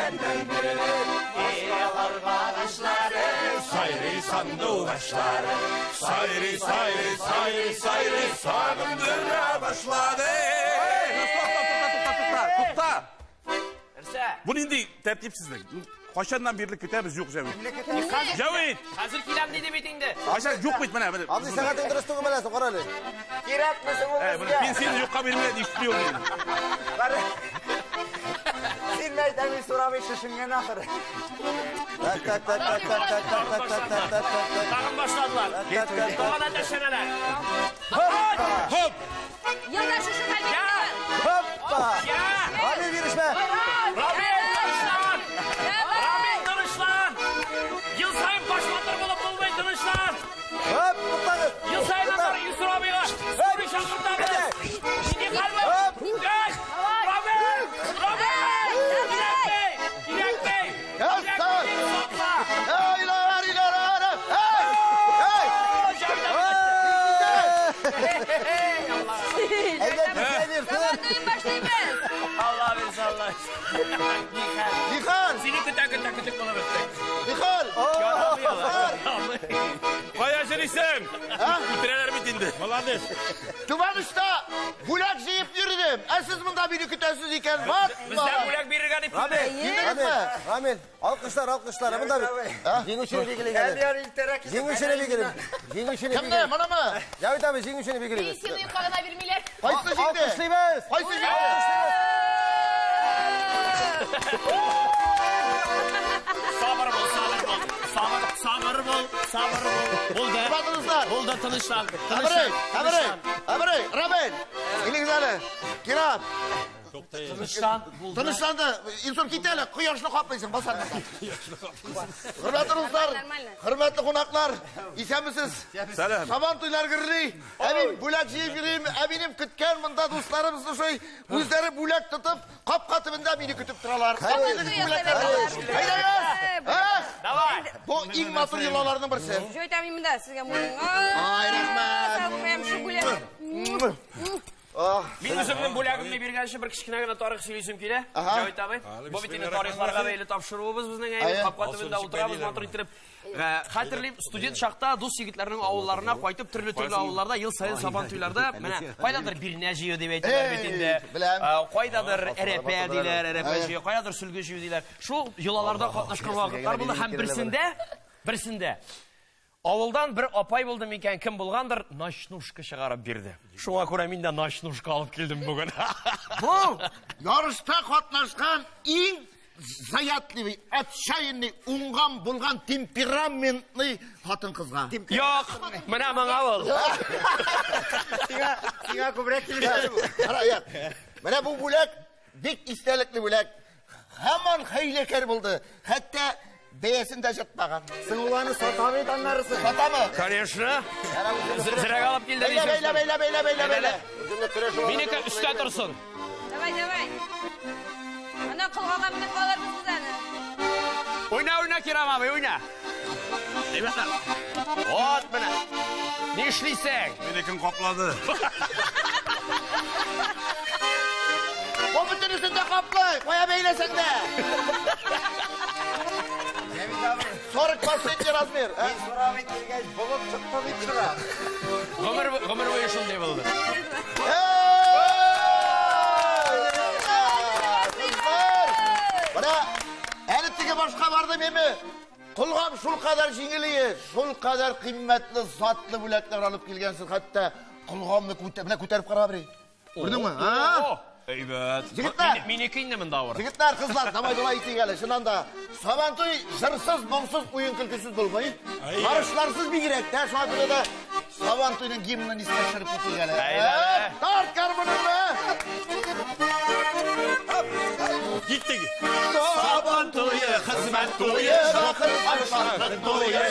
Күптәннән бирле Алар агачлары, сайрый сандугачлары. Сайрый, сайрый, сайрый, сайрый, сагындыра башлады. Тукта, тукта, тукта. Нәрсә? Бу нинди тәртипсезлек? Кайчаннан бирле көтәбез, юк Җәвит. Җәвит! Хәзер киләм диде бит инде. Кайчан юк бит менә. Менә. Абзый, сәгатең дөрес түгел менә, кара әле. Кирәкме соң ул Ә, менә безгә? пенсияне юкка бирмәде, ишетми ул мине. Кара. Син мәйтәм, мин сорамый шешенгән ахыры. Так, так, так, так, так, так, так, так, так, так, так, так. Тагын башладылар. Так, так, так. Тагын әтәчләнәләр. Хоп! Елда шушы хәл бит. Хоппа! Я! Рамил, бирешмә! Рамил, тынычлан! Рамил, тынычлан! Ел саен баш батыр булып булмый, тынычлан! Хоп, туктагыз! Ел саен Тукта. аннары Илсур абыйга Сури чакыртабыз! Нинди хәл бу? Хоп! Эй! Рамил! Рамил! Кирәкми! Кирәкми! Ястан! Кирәкми, сакла! Эй, иләр, иләр, иләр! Эй! Эй! Әйдә, пенсия бир, сыр! Сабантуен башлыйбыз. Алла бирсә, Алла. Нихәл. Михал! Сине көтә көтә көтек булып беттек. Михал! Ярамый. Кая йөрисең? Үтерәләр бит инде. Молодец. Түбән очта бүләк җыеп йөрдем. Ә сез монда мине көтәсез икән. Ват! Бездән бүләк бирергә дип Рамил, Килдегезме? Рамил, алкышлар, алкышлар. Монда бит. Җиңүчене билгелик әле. Әле иртәрәк. Җиңүчене билгелик. Җиңүчене Кемне? билгелик. Монымы? Җәвит абый, җиңүчене билгелибез. Пенсияне юкка гына бирмиләр. Кайсы җиңде? Алкышлыйбыз! Кайсы җиңде? Сабыр бул, сабыр бул. Сабыр, сабыр бул, сабыр бул. Булды. Хөрмәтле Булды, тынычлан. Абрей, Абрей, Абрей, Рамил, килегез әле. Кирам, Тынычлан. Булды. тынычланды. Илсур кит әле, кояшны каплыйсың, басар. Хөрмәтле дуслар, Нормально. хөрмәтле кунаклар, исәнмесез? Сәлам. Сабан туйлар гөрли. Ә мин бүләк җыеп йөрим, ә минем көткән монда дусларым шушый, үзләре бүләк тотып, капка төбендә мине көтеп торалар. Сабан туй ясап Әйдәгез! Эх, Давай. бу иң матур йолаларның берсе. Җәвит абый монда сезгә муның. Ай, рәхмәт. Сау шул бүләк. Ах, Мин үземнең бүләгемне биргәнче бер кечкенә генә тарих сөйлисем килә. Ага. Җәвит абый. Бу бит инде тарихларга бәйле тапшыруыбыз безнең әйе. Әйе. Капка төбендә утырабыз матур иттереп. Хәтерлим, студент чакта дус егетләрнең авылларына кайтып төрле-төрле авылларда ел саен сабан туйларда менә кайдадыр бирнә җыю дип әйтәләр бит инде. Беләм. Кайдадыр әрәпә диләр, әрәпә җыю, кайдадыр сөлге җыю диләр. Шул йолаларда катнашкан вакытлар булды һәм берсендә авылдан бер апай булды микән, кем булгандыр, ночнушка чыгарып бирде. Шуңа күрә мин дә ночнушка алып килдем бүген. Бу ярышта катнашкан иң заятливый, отчаянный, уңган булган темпераментный хатын-кызга. Юк, менә моңа ул. Сиңа күбрәк килешә бу. Кара, як. Менә бу бүләк бик истәлекле бүләк. Һаман хәйләкәр булды. Хәтта бәясен дә җытмаган. Соң ул аны сата бит аннарысы. Сатамы? Конечно. Зрәк алып килде Бәйлә, бәйлә, бәйлә, бәйлә, бәйлә, бәйлә. Минеке өстә торсын. Давай, давай. Ана колгага менеп калырбыз без аны. Уйна, уйна, Кирам абый, уйна. Әйбәтләп. Вот менә. Ни эшлисең? Минекен каплады. Бу бөтенесен дә каплый. Кая бәйләсәң дә. Җәвит абый. 40 размер. ә? Илсур абый килгәч, болыт чыкты дип чыга. Гомер буе шундый булды. Эй! Кызлар! Менә әле теге башка барды меме? Колгам шул кадәр җиңелие, шул кадәр кыйммәтле, затлы бүләкләр алып килгәнсез, хәтта колгамны күтә, менә күтәреп кара бер. Күрдеңме? А? Әйбәт. Егетләр! Минеке инде монда авыр. Егетләр, кызлар, давай болай итик әле. Чыннан да, Сабантуй җырсыз, моңсыз, уен көлкесез булмый. Ярышларсыз бигрәк тә, шуңа күрә дә Сабантуйның гимнын искә төшереп китик әле. Әйдә. Тарт гармуныңны! Киттек. Сабан туе, хезмәт туе, бәхет шатлык туе,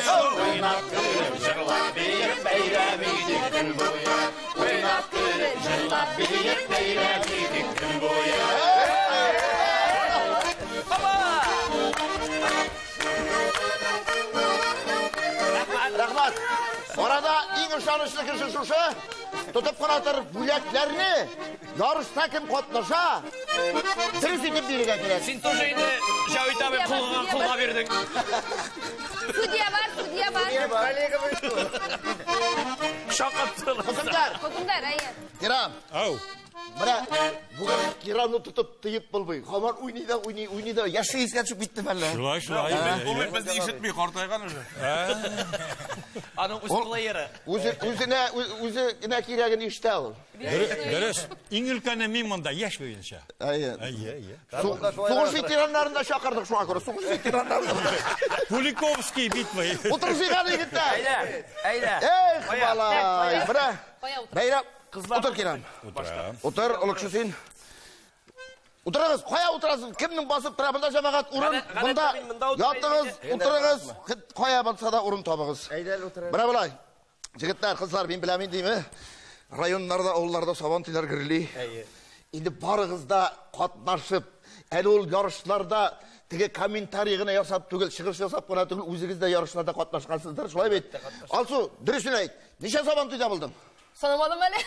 уйнап көлеп, җырлап биеп, бәйрәм итик көн буе. Уйнап көлеп, җырлап биеп, бәйрәм итик көн буе. Рәхмәт. Арада иң ышанычлы кеше шушы. Тотып кына тор, бүләкләрне ярышта кем катнаша, дөрес итеп бирергә кирәк. Син тоже инде Җавит абый кулга бирдең. Судья бар, судья бар. Коллега вышел. Шакаттылар. Хөкемдар. Хөкемдар, әйе. Кирам. Ау. Менә бүген Кирамны тотып тыеп булмый. Һаман уйный да уйный, уйный да. Яше искә төшеп китте әллә. Шулай, шулай. Ул бит безне ишетми, картайган уже. Аның үз плееры. Үзе үзенә үзе генә кирәген ишетә ул. Дөрес. Иң өлкәне мин монда, яшь буенча. Әйе. Әйе, әйе. Сугыш ветераннарын да чакырдык шуңа күрә. Сугыш ветераннарын. Куликовский битвы. Утырышыйк әле, егетләр. Әйдә, әйдә. Эх, малай. Менә. Кая утыр? Бәйрәм. Утыр, Кирам. Утырам. Утыр, олы кеше син. Утырыгыз, кая утырасың? Кемнең басып тора? Монда җәмәгать урын, Гадәттә мин монда утыра ятыгыз, утырыгыз. Кая булса да урын табыгыз. Әйдә әле утыра. Менә болай. Егетләр, кызлар, мин беләм инде, име? Районнарда, авылларда сабан туйлар гөрли. Инде барыгыз да катнашып, әле ул ярышларда теге комментарий гына ясап түгел, чыгыш ясап кына түгел, үзегез дә ярышларда катнашкансыздыр, шулай бит? Алсу, дөресен әйт. Ничә сабан туйда булдың? Санамадым әле.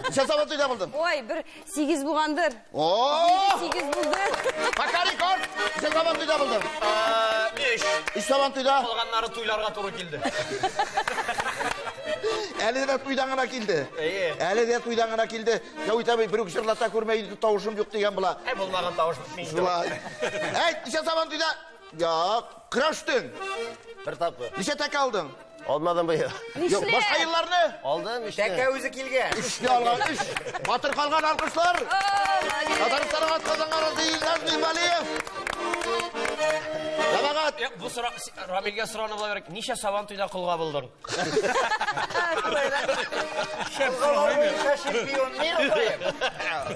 Ничә сабан туйда булдың? Ой, бер 8 булгандыр. О! 8 булды. Пока рекорд! Ничә сабан туйда булдың? 3. 3 сабан туйда. Калганнары туйларга туры килде. Әле дә туйдан гына килде. Әйе. Әле дә туйдан гына килде. Җавит абый, бер үк җырлата күрмә, инде тавышым юк дигән була. Әй, булмаган тавыш бетми инде. Шулай. Әйт, ничә сабан туйда? Я, көрәштең. Бер тапкыр. Ничә тәкә алдың? Алмадым быел. Юк, башка елларны? Алдым, өчне. Тәкә үзе килгән. Өчне алган, өч. Батыр калган алкышлар. Татарстанның атказанган Илназ Нургалиев. Җәмәгать. Юк, бу сора, Рамилгә сорауны була бирик. Ничә сабан туйда колга булдың? Колгалар буенча чемпион мир утырыйм.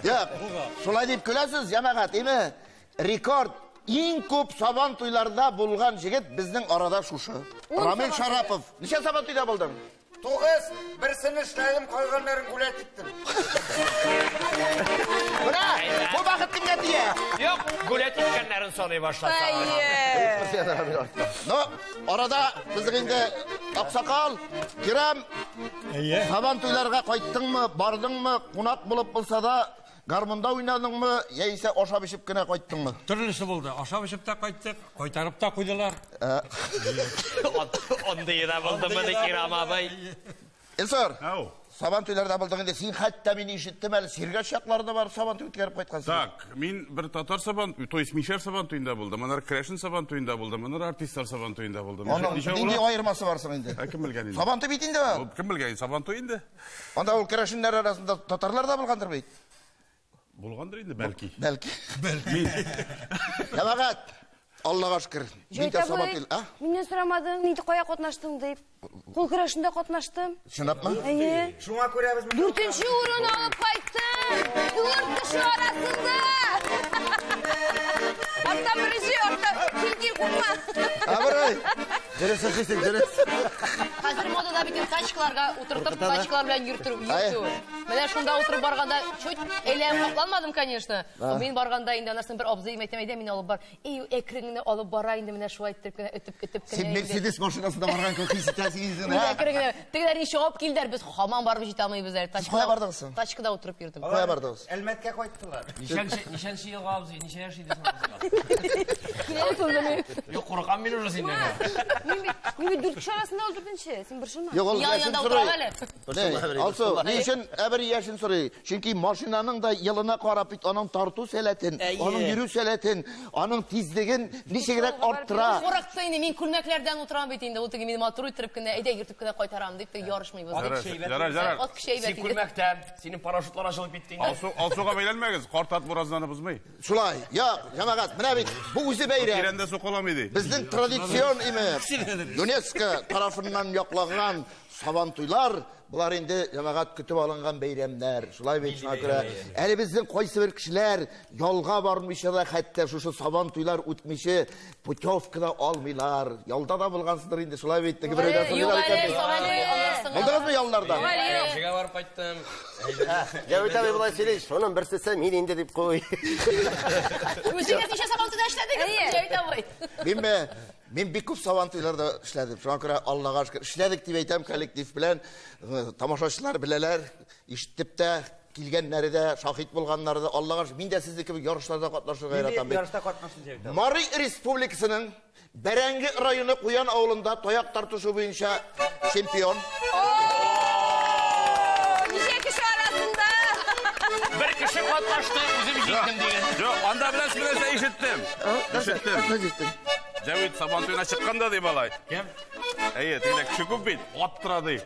Юк, шулай дип көләсез, җәмәгать, име? Рекорд иң күп сабан туйларда булган җегет безнең арада шушы. Рамил Шарапов. Ничә сабан туйда булдың? 9, берсен эшләдем, калганнарын гулять иттем. Менә, бу бәхет кемгә тия? Юк, гулять иткәннәрен саный башласа. Әйе. Ну, арада безнең инде Аксакал, Кирам, Әйе. сабан туйларга кайттыңмы, бардыңмы, кунак булып булса да, гармунда уйнадыңмы, яисә ашап эчеп кенә кайттыңмы? Төрлесе булды. Ашап эчеп тә кайттык, кайтарып та куйдылар. Андые да булдымы, Кирам абый? Илсур, Ау. сабан туйларда булдың инде. Син хәтта мин ишеттем әле, Сергәч якларында барып сабан туй үткәреп кайткансың. Так, мин бер татар сабан, то есть мишәр сабан туенда булдым, аннары керәшен сабан туенда булдым, аннары артистлар сабан туенда булдым. Аның Ничә нинди була? аермасы бар соң инде? Ә, кем белгән инде? Сабан туй бит инде ул. Кем белгән, сабан туй инде? Анда ул керәшеннәр арасында татарлар да булгандыр бит. Булгандыр инде, бәлки. Бәлки. Җәмәгать, Аллага шөкер. Мин дә сабан туй, а? Миннән сорамадың, нинди кая катнаштың дип. Кул көрәшендә катнаштым. Чынлапмы? Әйе. Шуңа күрә без 4-нче урын алып кайттым. 4 кеше арасында. Арттан беренче, арттан. Син куркма. Абрай. Дөрес эшлисең, дөрес. Хәзер модада бит тачкаларга утыртып, тачкалар белән йөртү. Менә шунда утырып барганда чуть әйләнеп капланмадым, конечно. Мин барганда инде анарсын бер абзый әйтәм, әйдә мине алып бар. Эй, әкрен генә алып бара инде менә шулай итеп кенә өтеп өтеп кенә. Син Мерседес машинасында барган кебек хис итәсең үзеңне, Мин ә? әкрен генә. Тегеләр ничә алып килделәр, без һаман барып җитә алмыйбыз әле. Сез кая бардыгыз соң? Тачкада утырып йөрдем. Кая бардыгыз? Әлмәткә кайттылар. Ничәнче елга абзый, ничә яшь иде соң абзыйга? Киләсең. Юк, куркам мин уже синнән. Мин бит 4 кеше арасында ул 4-нче. Син борчылма. Юк, ул Ян яшен янда сорый. утырам әле. Не, Алсу, ни өчен әбер яшен сорый? Чөнки машинаның да елына карап бит аның тарту сәләтен, аның йөрү сәләтен, аның тизлеген ничегрәк арттыра. Курыкты инде, мин күлмәкләрдән утырам бит инде. Ул теге мине матур иттереп кенә, әйдә йөртеп кенә кайтарам дип теге ярышмыйбыз. Ярар, ярар. Ат кеше әйбәт Син инде. күлмәктә, синең парашютлар ачылып китте инде. Алсу, Алсуга бәйләнмәгез, карт ат буразнаны бозмый. Шулай, юк, җәмәгать, менә бит бу үзе бәйрәм. Тирәндә сукаламый ди. Безнең традицион име ЮНЕСКО тарафыннан якланган сабан туйлар, булар инде җәмәгать көтеп алынган бәйрәмнәр. Шулай бит, шуңа күрә әле безнең кайсы бер кешеләр ялга бармыйча да, хәтта шушы сабан туйлар үтмичә путевка да алмыйлар. Ялда да булгансыздыр инде, шулай бит, теге берәүдән Юк сорыйлар әле, икән бит. сабан туй аннан соң. Булдыгызмы ялларда? Әгерҗегә барып кайттым. Җавит абый болай сөйли, шуның берсесе мин инде дип куй. Үзегез ничә сабан туйда эшләдегез, Җавит абый? Минме? Мин бик күп Сабантуйларда эшләдем. Шуңа күрә Аллага шөкер, эшләдек дип әйтәм коллектив белән. Тамашачылар беләләр, ишетеп тә, килгәннәре дә, шаһит булганнары да. Аллага шөкер, мин дә сезнең кебек ярышларда катнашырга яратам бит. Ярышта катнаштың Җәвит абый. Мари Республикасының Бәрәңге районы Куян авылында таяк тартышу буенча чемпион. Ничә кеше арасында? Бер кеше катнашты, үзем җиңдем дигән. Юк, анда беләсез нәрсә ишеттем. Ишеттем. Җәвит Сабантуена чыккан да ди малай. Кем? Әйе, тегеләр кеше күп бит, ат тора ди.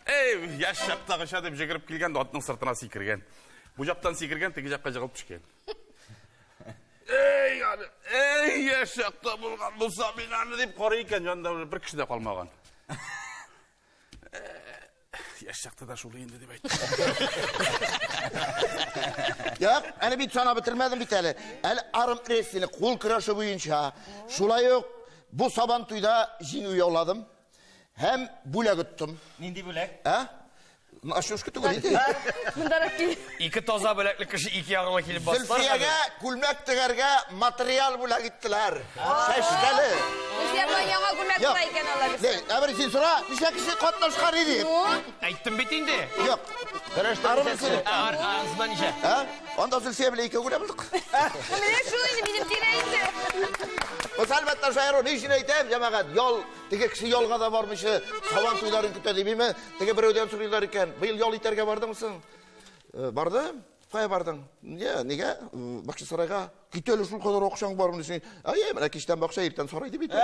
Эй, яшь чактагыча дип җигереп килгән дә атның сыртына сикергән. Бу жактан сикергән, теге жакка жыгылып төшкән. Эй, аны, эй, яшь чакта булган булса мин аны дип карый икән, янында уже бер кеше дә калмаган. Яшь чакта да шул инде дип әйтте. Юк, әле бит санап бетермәдем бит әле. Әле армрестлинг, кул көрәше буенча шулай ук бу Сабантуйда җиңү яуладым һәм бүләк оттым. Нинди бүләк? Ә? Ашушка түгел инде. Мондарак кил. Ике таза бүләкле кеше ике ягыма килеп бастылар. Зөлфиягә күлмәк тегәргә материал бүләк иттеләр. Чәчкәле. Зөлфия апа яңа күлмәк Юк. була икән алар. Не, әбер син сора, ничә кеше катнашкан иде? Әйттем бит инде. Юк. Армрестлинг. Арасында ничә? Ә? Анда Зөлфия белән икәү генә булдык. Менә шул инде минем тирә инде. Бу әлбәттә шаяру, ни өчен әйтәм, җәмәгать, ял, теге кеше ялга да бармыйча, Сабан туйларын көтә димиме? Теге берәүдән сорыйлар икән, быел ял итәргә бардыңмы соң? Бардым. Кая бардың? Нигә? Нигә? Бакчасарайга. Кит әле шул кадәр акчаң бармы дисең? Әй, менә кичтән бакча, иртән сарай дип әйтә.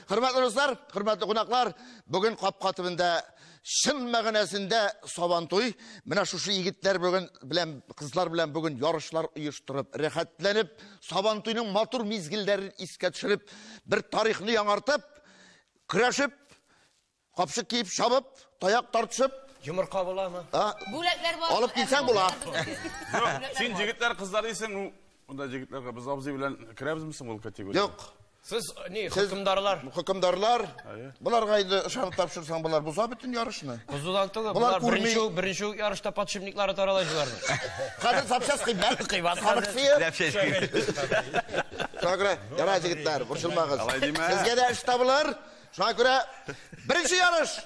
Хөрмәтле дуслар, хөрмәтле кунаклар, бүген капка төбендә чын мәгънәсендә Сабантуй. Менә шушы егетләр бүген белән, кызлар белән бүген ярышлар оештырып, рәхәтләнеп, Сабантуйның матур мизгелләрен искә төшереп, бер тарихны яңартып, көрәшеп, капчык киеп, чабып, таяк тартышып, Йомырка буламы? Бүләкләр бар. Алып килсәң була. Юк, син җегетләр, кызлар дисең, ну, монда җегетләргә без абзый белән керәбезме соң ул категория? Юк. Сез ни, хөкемдарлар? Хөкемдарлар. Буларга инде ышанып тапшырсаң, булар боза бөтен ярышны. Бозудан түгел, Булар булар күрми. беренче үк ярышта подшипниклары тарала җибәрде. Хәзер запчасть кыйммәт. Кыйммәт Халык Шуңа күрә, яра җегетләр, борчылмагыз. Алай димә. Сезгә дә эш табылыр. Шуңа күрә беренче ярыш.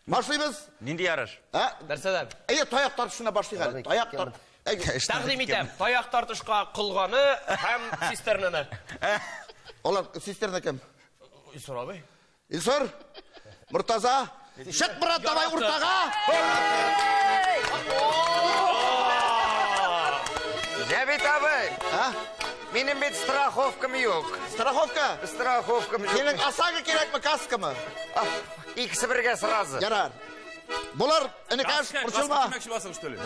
Башлыйбыз. Нинди ярыш? Ә? Нәрсәдән? Әйе, таяк тартышына башлыйк әле. Таяк тарт. Тәкъдим итәм. Таяк тартышка колганы һәм цистернаны. Алар цистерна кем? Илсур абый. Илсур? Муртаза? Чык, брат, давай уртага! Җәвит абый! А? Минем бит страховкам юк. Страховка? Страховкам юк. Синең ОСАГО кирәкме, каскамы? Икесе бергә сразу. Ярар. Булар, энекәш, борчылма. Каска кимәкче что ли?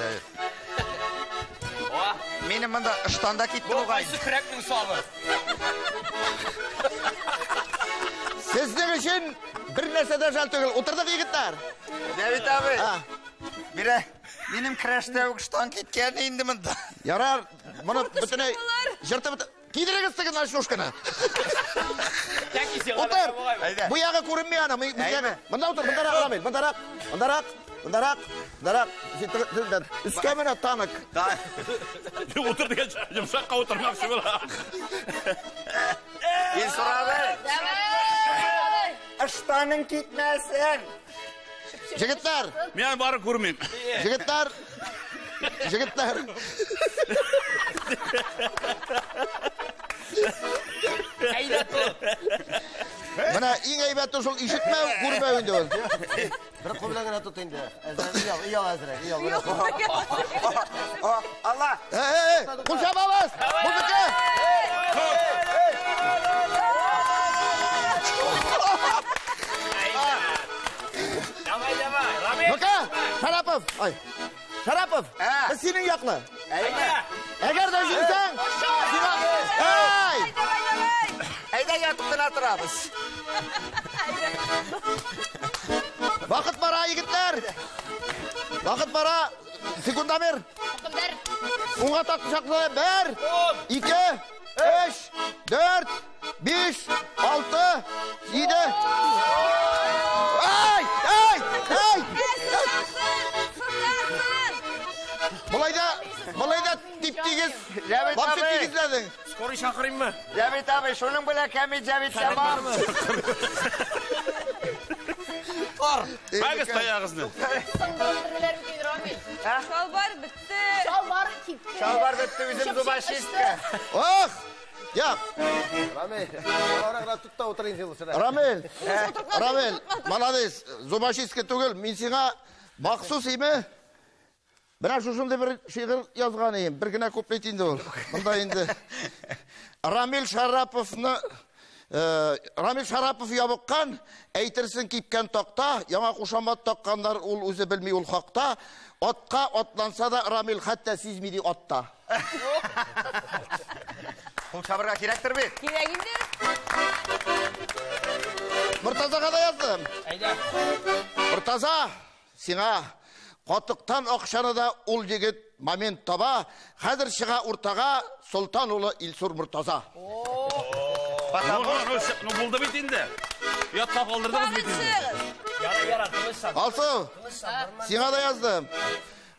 Минем монда ыштанда китте Бу бугай. кайсы көрәкнең сабы? Сезнең өчен бер нәрсә дә жәл түгел. Утырдык, егетләр. Җәвит абый. А? Бирә, минем көрәштә үк ыштан киткән инде монда. Ярар, моны бөтенләй җыртып бөтен... Кидерегез теге ночнушканы. Утыр. Бу ягы күренми аны. Монда утыр, мондарак, Рамил, мондарак, мондарак, мондарак, мондарак. Өскә менә танк. Утыр дигән йомшакка утырмакчы була. Илсур абый. Ыштаның китмәсен. Җегетләр. Мин бары күрмим. Җегетләр. Җегетләр. Әйдә тот. Менә иң әйбәте шул ишетмәү, күрмәү инде ул. Бер кул белән генә тот инде. Әзрәк, иял, иял әзрәк, иял. Алла. Эй, эй, кул чабабыз. Музыка. Давай, давай. Рамил. Ну-ка, Шарапов. Ай. Шарапов, без синең яклы. Әгәр дә җиңсәң, сиңа... Эй! Давай, давай. Әйдә ятып кына торабыз. Вакыт бара, егетләр. Вакыт бара. Секундомер. Хөкемдар. Уңга тартышаклы. 1, 2, 3, 4, 5, 6, 7. Ай! Ай! Ай! Сынасың, сынасың. Болай да, болай да типти. тигез. Җәвит Вообще абый. тигезләдең. Скорый чакырыйммы? Җәвит абый, шуның белән кәмит Җәвит тәмам. Тор. Багыз таягызны. Сындырдылар бит инде, Рамил. Шалбар бетте. Шалбар китте. Шалбар бетте, үзем зубочистка. Ох! Я, Рамил, арагына тот та утыр инде лучше. Рамил, Рамил, молодец. Зубочистка түгел, мин сиңа махсус име? Менә шушындый бер шигырь язган идем. Бер генә куплет инде ул. Монда инде Рамил Шараповны Рамил Шарапов ябыккан, әйтерсең кипкән такта, яңа кушамат такканнар ул үзе белми ул хакта. Атка атланса да Рамил хәтта сизми ди атта. Кул чабырга кирәктер бит. Кирәк инде. Мортазага да яздым. Әйдә. Мортаза, сиңа катыктан акчаны да ул егет момент таба, хәзер чыга уртага Солтан улы Илсур Мортаза. Ну, ну, ну, булды бит инде. Ятка калдырдыгыз бит инде. Яра, яра, тынычлан. Алсу, сиңа да яздым.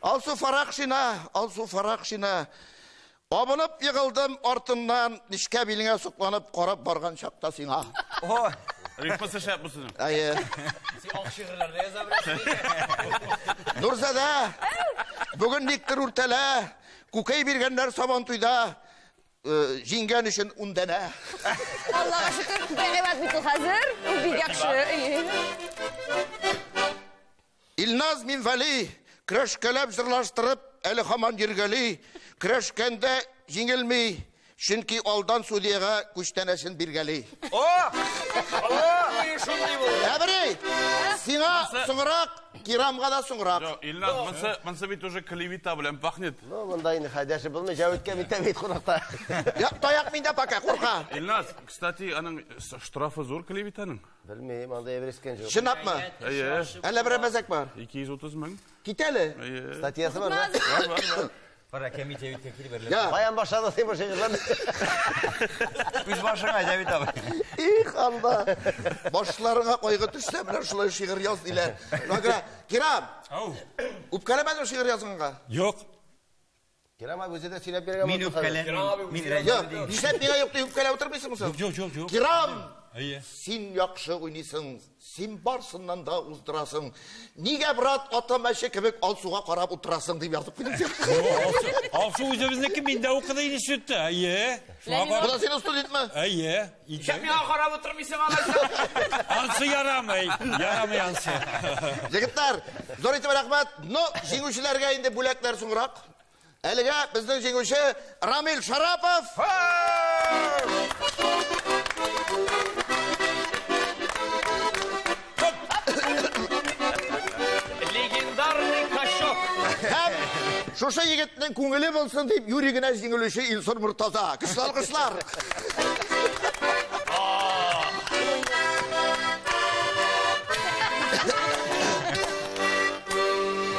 Алсу Фаракшина, Алсу Фаракшина. Абынып егылдым артыннан, нечкә билеңә сокланып карап барган чакта сиңа. О, Рифмасы шәп булсын. Әйе. Син ак шигырьләрдә яза беләсең. Нурзада, бүген никтер үртәлә, күкәй биргәннәр Сабантуйда, җиңгән өчен ундәнә. Аллага шөкер, күкәй әйбәт бит ул хәзер. Ул бик яхшы. Илназ Минвәли, көрәшкәләп җырлаштырып, әле һаман йөргәли, көрәшкәндә җиңелми, чөнки алдан судьяга күчтәнәсен биргәли. о! Шундый булды. Әбри, сиңа соңрак, Кирамга да соңрак. Юк, Илназ, монсы, монсы бит уже клевета белән пахнет. Ну, монда инде хәдәше булмый, Җәвиткә бит бит кунакта. Я, таяк миндә пока, курка. Илназ, кстати, аның штрафы зур клеветаның. Белмим, анда әбрескән юк. Чынлапмы? Әйе. Әллә берәр мәзәк бар? 230 мең. Кит әле. Әйе. Статьясы бар. да? Бар, бар, бар. Кара, кәмит Җәвиткә килеп әрләп. Я. Каян башлады син бу шигырьләрне? Үз башыңа, Җәвит абый. Их, Алла. Башларыңа кайгы төшсә, менә шулай шигырь яз диләр. Шуңа күрә, Кирам, Ау. үпкәләмәдең шигырь язганга? Юк. Кирам абый үзе дә сөйләп биргән Мин булды хәзер. үпкәләмим. Мин Юк, рәнҗемим. нишләп миңа юк дип үпкәләп утырмыйсыңмы соң? Юк, юк, юк. Кирам, Әйе. син яхшы уйныйсың, син барсыннан да уздырасың. Нигә, брат, ата мәче кебек Алсуга карап утырасың дип язып куйдым сиңа. Алсу үзебезнеке, мин дә укыды институтта. Әйе. Шуңа Бу карап. да синең студентмы? Әйе. Нишләп миңа карап утырмыйсың алайса? Ансы ярамый. Ярамый ансы. Егетләр, зур итеп рәхмәт. Но җиңүчеләргә инде бүләкләр соңрак. Әлегә безнең җиңүче Рамил Шарапов. Легендарный качок. Һәм шушы егетнең күңеле булсын дип юри генә җиңелүче Илсур Мортаза. Көчле алкышлар.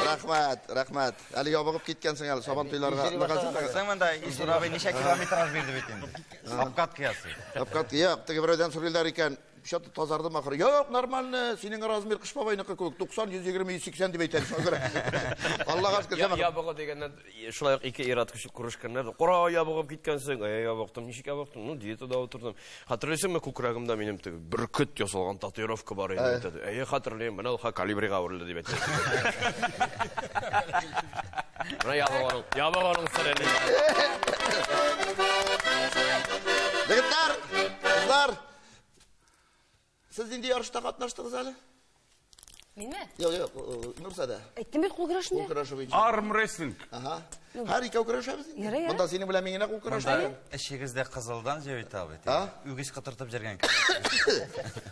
Рәхмәт, рәхмәт. Әле ябыгып киткәнсең әле Сабан туйларга. Соң монда Илсур абый ничә километраж бирде бит инде. Обкатка ясый. Обкатка, юк, теге берәүдән сорыйлар икән. Чаты тазарды ахыры. Юк, нормально, синең размер кыш бабайныкы кебек 90, 120, 180 дип әйтә. Шуңа күрә. Аллага шөкер, җәмәгать. Ябыгы дигәннән шулай ук ике ир-ат кеше күрешкәннәр. Кара ябыгып киткәнсең. Әй, ябыктым. Ничек ябыктым? Ну, диетада утырдым. Хәтерлисеңме, күкрәгемдә минем теге бөркет ясалган татуировка бар иде. Әй, хәтерлим. Менә ул калибрига әверелде дип әйтә. Менә ябыгының, ябыгының сере. Егетләр, кызлар, сез нинди ярышта катнаштыгыз әле? Минме? Юк, юк, Нурзада. Әйттем бит кул Кул көрәшендә. көрәше буенча. Армрестлинг. Ага. Һәр икәү көрәшәбез инде. Ярый, ярый. Монда синең белән мин генә кул көрәшәм. Эшегез дә кызылдан, Җәвит абый. А? Үгез кытыртып йөргән кебек.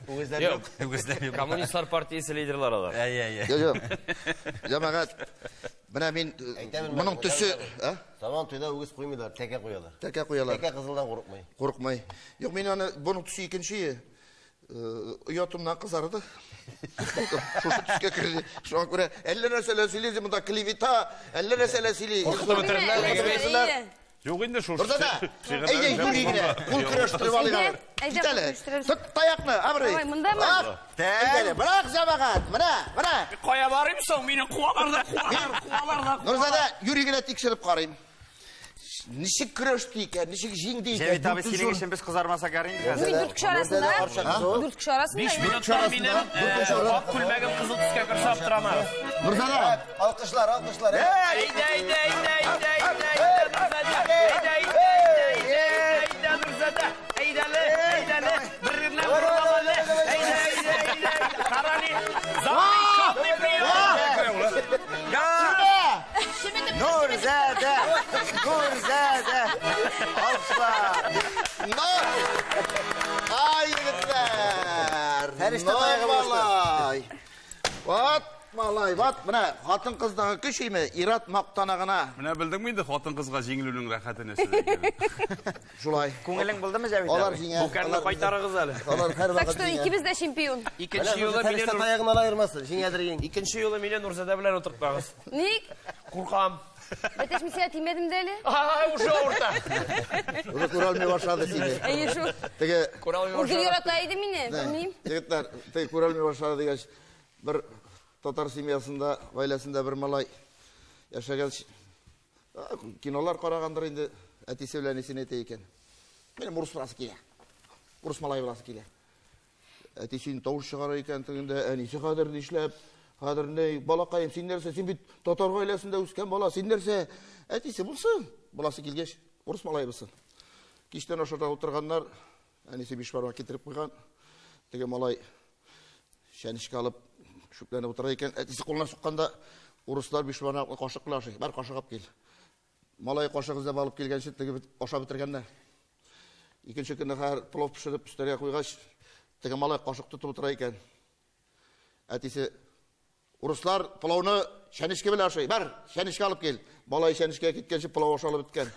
Үгезләр Юк. юк. Үгезләр юк. Коммунистлар партиясе лидерлары алар. Әйе, әйе. Юк, юк. Җәмәгать, менә мин Әйтәмен, моның төсе, а? Сабан туйда үгез куймыйлар, тәкә куялар. Тәкә куялар. Тәкә кызылдан курыкмый. Курыкмый. Юк, мин аны моның төсе икенче. Оятымнан кызарды. Шушы төскә керде. Шуңа күрә әллә нәрсәләр сөйли, монда клевета, әллә нәрсәләр сөйли. Куркытып бетерделәр. Юк инде шушы. Мортаза, әйдә юри генә, кул көрәштереп алыйк Әйдә, әле. әйдә, Кит әле. кул көрәштерәбез. Тот таякны, абрый. Давай, мондамы? Ах, әйдә әле, Бырак җәмәгать, менә, менә. Кая барыйм соң? Мине куалар да, куалар, куалар да. Нурзада, юри генә тикшереп карыйм. Ничек көрәште икән, ничек җиңде икән? Җәвит абый, синең өчен без кызармасак ярый инде хәзер. Мин 4 кеше арасында. 4 кеше арасында. 5 минуттан минем ак күлмәгем кызыл төскә керсә аптырамагыз. Нурзада! Алкышлар, алкышлар. Әйдә, әйдә, әйдә, әйдә, әйдә, әйдә, Нурзада. Әйдә, әйдә, әйдә, әйдә, Нурзада. Әйдәле, әйдәле, бер-беренә борылале. Әйдә, әйдә, әйдә, әйдә. Карали, запрещенный прием. Нурзада! Нурзада! Алкышлар! Нур! Ай, егетләр! Фәрештә Нур таягы булышты. малай! Вот, малай, вот, менә хатын-кыздагы көч име, ир-ат мактана гына. Менә белдеңме инде хатын-кызга җиңелүнең рәхәте нәрсәдә икәнен? Шулай. Күңелең булдымы, Җәвит Алар абый? җиңә. Бүкәнне алар- кайтарыгыз әле. Алар Так һәрвакыт что җиңә. икебез дә чемпион. Икенче юлы мине Фәрештә таягыннан аермасын, җиңәдер иң. Икенче юлы мине Нурзада белән утыртмагыз. Ник? Куркам. Бәтәш, мин сиңа тимәдем дә әле. Ай, уже авырта. Уже күрә алмый башлады сине. Әйе шул. Теге Күрә алмый Ул гел башлады. ярата иде мине, белмим. Егетләр, теге күрә алмый башлады дигәч, бер татар семьясында, гаиләсендә бер малай яшәгән. Кинолар карагандыр инде, әтисе белән әнисен әйтә икән. Минем урыс буласы килә. Урыс малай буласы килә. Әтисе инде тавыш чыгара икән тегендә, әнисе хәзер нишләп? Хәзер ни, балакаем, син нәрсә? Син бит татар гаиләсендә үскән бала, син нәрсә? Әтисе булсын, баласы килгәч, урыс малай булсын. Кичтән ашарда утырганнар, әнисе биш бармак китереп куйган. Теге малай чәнечке алып шүпләнеп утыра икән. Әтисе кулына сукканда урыслар биш бармаклы кашык белән ашый. Бар кашык алып кил. Малай кашык эзләп алып килгәнче теге бит ашап бетергәннәр. Икенче көнне хәзер плов пешереп өстәлгә куйгач, теге малай кашык тотып утыра икән. Әтисе, урыслар пловны чәнечке белән ашый. Бар, чәнечке алып кил. Малай чәнечкегә киткәнче плов ашалып беткән.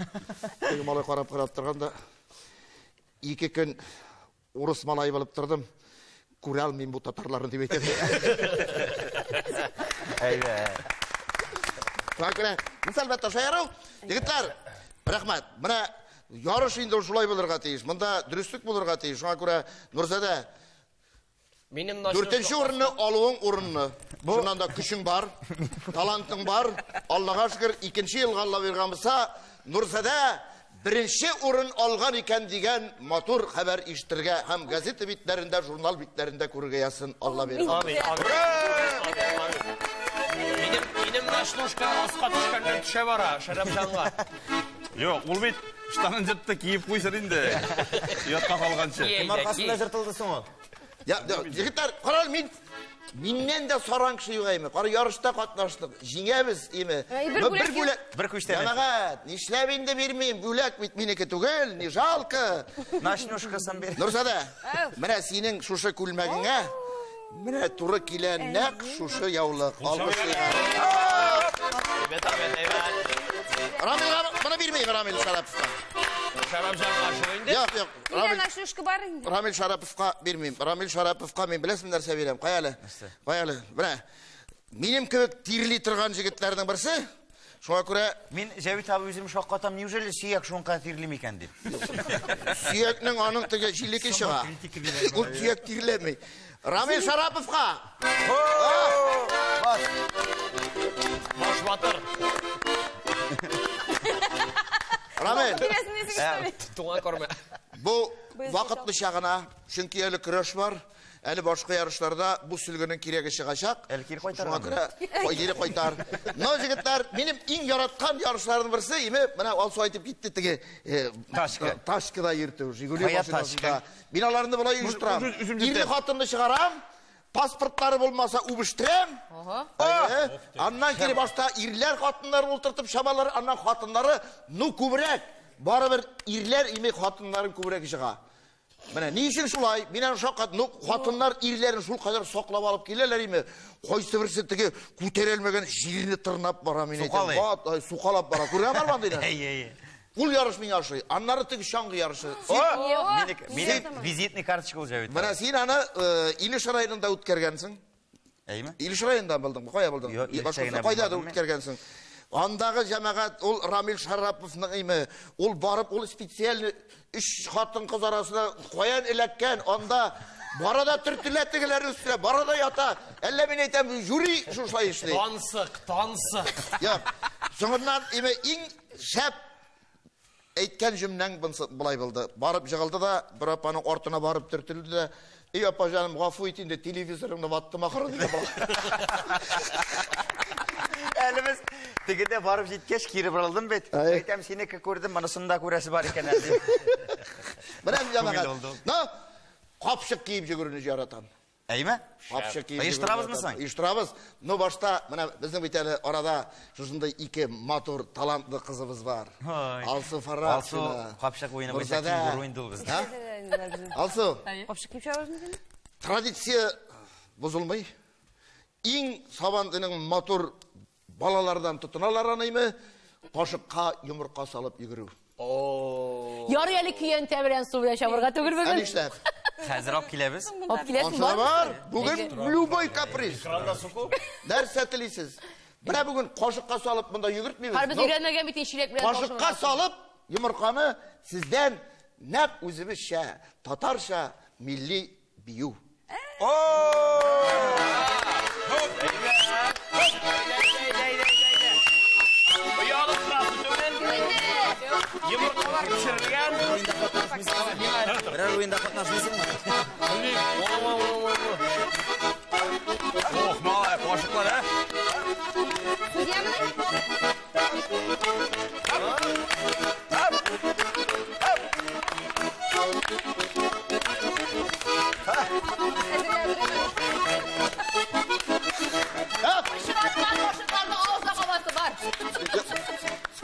Теге малай карап-карап торган да, ике көн урыс малай булып тордым. Күрә алмыйм бу татарларны дип әйтә. Әйдә. Шуңа күрә, мисал әлбәттә шаяру. Егетләр, рәхмәт. Менә ярыш инде шулай булырга тиеш. Монда дөреслек булырга тиеш. Шуңа күрә, Нурзадә, Минем дүртенче урынны алуың урынны. Шуннан да көчең бар, талантың бар. Аллага шөкер, икенче елга Алла биргән булса, Нурзадә беренче урын алган икән дигән матур хәбәр ишетергә һәм газета битләрендә, журнал битләрендә күрергә язсын Алла биргән. Амин, амин. Минем ночнушка аска төшкәннән төшә бара, Шәрәпҗанга. Юк, ул бит штанын җыртты, киеп куйсын инде. Ятка калганчы. Кем аркасында җыртылды соң ул? Я, я, егетләр, карал, мин миннән дә саран кеше юк әйме. Кара, ярышта катнаштык, җиңәбез име. Әй, бер Но бүләк бер бүләк. Бер күчтәнәч. Җәмәгать, нишләп инде бирмим? Бүләк бит минеке түгел, не жалко. Ночнушкасын бир. Нурзада, Әу. менә синең шушы күлмәгеңә менә туры килә нәкъ шушы яулык. Алкышлыйм. Әйбәт, әйбәт, әйбәт. Рамилгә моны бирмим, Рамил Шараповка. Шәрәпҗанга шул инде. Юк, юк. Миндә Рамил ночнушка бар инде. Рамил Шараповка бирмим. Рамил Шараповка мин беләсең нәрсә бирәм? Кая әле? Кая әле? Менә минем кебек тирли торган җегетләрнең берсе. Шуңа күрә Мин Җәвит абый үзем шаккатам, неужели сөяк шуңа тирли микән дип. сөякнең аның теге җилеке чыга. Ул сөяк тирләми. Рамил Шараповка! Бас. Баш батыр. Рамил, Бирәсен дисең, Туңа күрмә. бу вакытлыча гына, чөнки әле көрәш бар, әле башка ярышларда бу сөлгенең кирәге чыгачак. Әле кире кайтар Шуңа аны. күрә кире кайтар. Но җегетләр, минем иң яраткан ярышларның берсе, име, менә Алсу әйтеп китте теге Ташка. Ташкада йөртү, Жигули Кая машинасында. ташка? Мин аларны болай оештырам. Үзем Ирле җитәм. хатынны чыгарам, паспортлары булмаса үбештерәм. Әйе. Аннан кире башта ирләр хатыннары утыртып чабалар, аннан хатыннары, ну күбрәк. Барыбер ирләр име хатыннарын күбрәк чыга. Менә ни өчен шулай? Мин аны шаккат, ну хатыннар ирләрен шул кадәр саклап алып киләләр име? Кайсы берсе теге күтәрелмәгән җирне тырнап бара, мин әйтәм. Сукалый. Бат, ай, сукалап бара. Күргән бармы андыйны? Әй, әй. Ул ярыш миңа ошый. Аннары теге чаңгы ярышы. Минем визитный карточка ул Җәвит. Менә син аны Илеш районында үткәргәнсең. Әйме? Илеш районында булдыңмы? Кая булдың? Юк, Илештә генә Кайда булмадым мин. үткәргәнсең? Андагы җәмәгать ул Рамил Шараповның име? Ул барып, ул специаль өч хатын-кыз арасына каян эләккән, анда бара да төртелә тегеләр өстенә, бара да ята. Әллә мин әйтәм, жюри шушылай эшли. Тансык, тансык. Юк. Соңыннан име иң шәп Әйткән җөмләң болай булды. Барып җыгылды да, бер апаның артына барып төртелде дә, "Эй, апа җаным, гафу ит инде, телевизорыңны ваттым ахыры", диде бала. Әле без тегендә барып җиткәч кире борылдым бит. Әйтәм, синеке күрдем, монысын да күрәсе бар икән әле. Менә җәмәгать. Ну, капчык киеп йөгерүне яратам. Әйме? Капчык киеп. Оештырабызмы соң? Оештырабыз. Ну, башта менә безнең бит әле арада шушындый ике матур, талантлы кызыбыз бар. Алсу Фарахшина. Алсу капчык уены буенча кенгуру инде ул бездә. Алсу. Капчык киеп чабабызмы син? Традиция бозылмый. Иң Сабантуйның матур балалардан тотыналар аныймы? Кашыкка йомырка салып йөгерү. Ярый әле көянтә белән су белән чабырга түгел бүген. Нишләп? Хәзер алып киләбез. Алып киләсең бар. Бар. Бүген любой каприз. Нәрсә телисез? Менә бүген кашыкка салып монда йөгертмибез. Хәр без өйрәнмәгән бит чиләк белән. Кашыкка салып йомырканы сездән нәкъ үзебезчә, татарча милли бию. Йомыркалар пешерелгән. Берәр уенда катнашмыйсыңмы? Ох, малай, кашыклар, ә? Кашыкларны авызга кабасы бар.